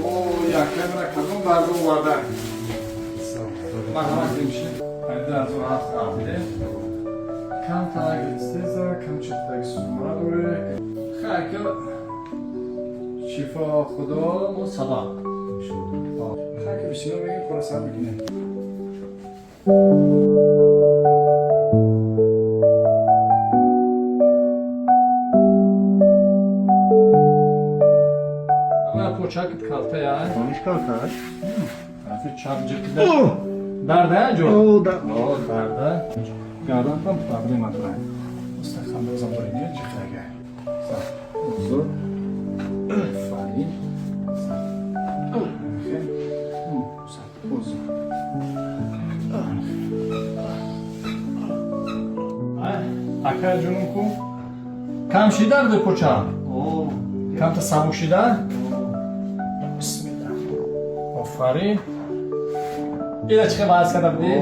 О, як камера кадом дард оварда? Марҳамат, бимшин. 2007 апрел. Камтар листеза, кам чиптаги сумра доре. Хай, ки шифо худо мо сабаб. Хай, ки бисёр мегим, кора сар мекунем. Почакит калта я. Ониш калта? Тарафи чап ҷиқида. Дарда ҷо? О, да. О, дарда. Гардан там проблема дорад. Мустаҳкам бозам дорем, не ҷиқидага. Сар. Узур. Офарин. Сар. Хе. Сар. Узур. Ай, ака ҷунум ку? Кам шида дарди поча? О, Камта сабук шида? Бисмилла. Офарин. Ила чӣ ваз карда будӣ?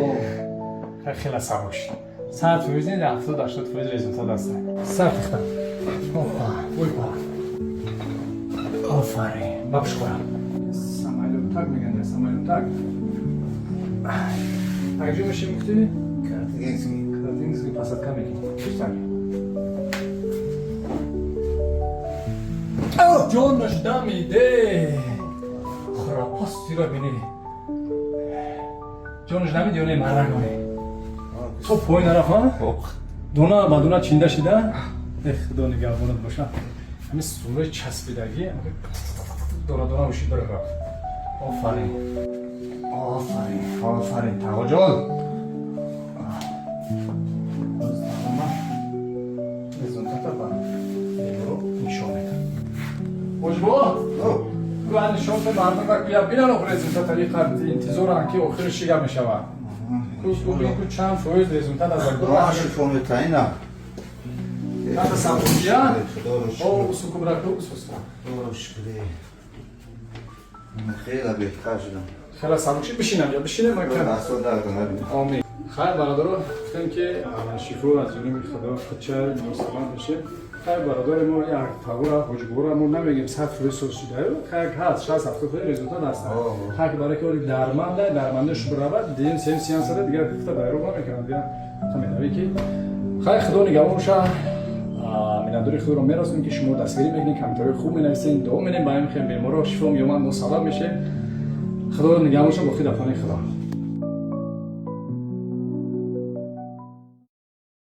Хеле сабук шид. 100% не, 70-80% результат аст. Сар тихта. Опа, ойпа. Офарин. Ба пушхӯрам. Самолётак меган, самолётак. Так ҷо мешим гуфтӣ? Картагенский. Картагенский посадка мекунӣ. Пуштак. Ҷонаш дамиде. Хурапастиро бинӣ. Ҷонаш намид ё не, маррагоне? То поин нарафт, ҳа? Дона ба дона чинда шида? Э, худо нигаҳбонат боша. Ҳамин сураи часпидагӣ дона дона ушид рафт. Офарин. Офарин, офарин, Тағоҷон. Боз тағома результата ба беморо нишон медам. Ҳоҷибо? Гӯя нишон бе мардум ва гӯя бинан охир результата, иқад интизоранд, ки охири чӣ гап мешавад. Ку ку чанд фоиз результат аз Худо шифо метаина. Ката сабукия? Худоро О, шукр. усукубраку усуста. Худоро шукр. Хеле беҳтар шудам. Хеле сабук шид, бишинам ё бишинем ман кам. Дастро дард набинам. Омин. Хайр, бародаро, гуфтем, ки шифо аз ҷониби худо худча мусалмат бошем. Хайр, бародари мо як тағура ҳоҷибора мо намегем 100% соз шуда. Хайр, ҳаст 60-70% результат ҳаст. Хайр, барои ки оли дарманда, дарманда шуб равад, дим сем сеансада дигар гуфта дайроб намекунад, дигар хамедавӣ ки хайр, худо нигаҳбон боша. Миннатдори худро мерасонем, ки шумо дастгирӣ мекунед, комментарии хуб менависед, дуо менем ба ин хел беморо шифо меёманд, мо сабаб мешем. Худо нигаҳбон боша, боқӣ дар паноҳи худо.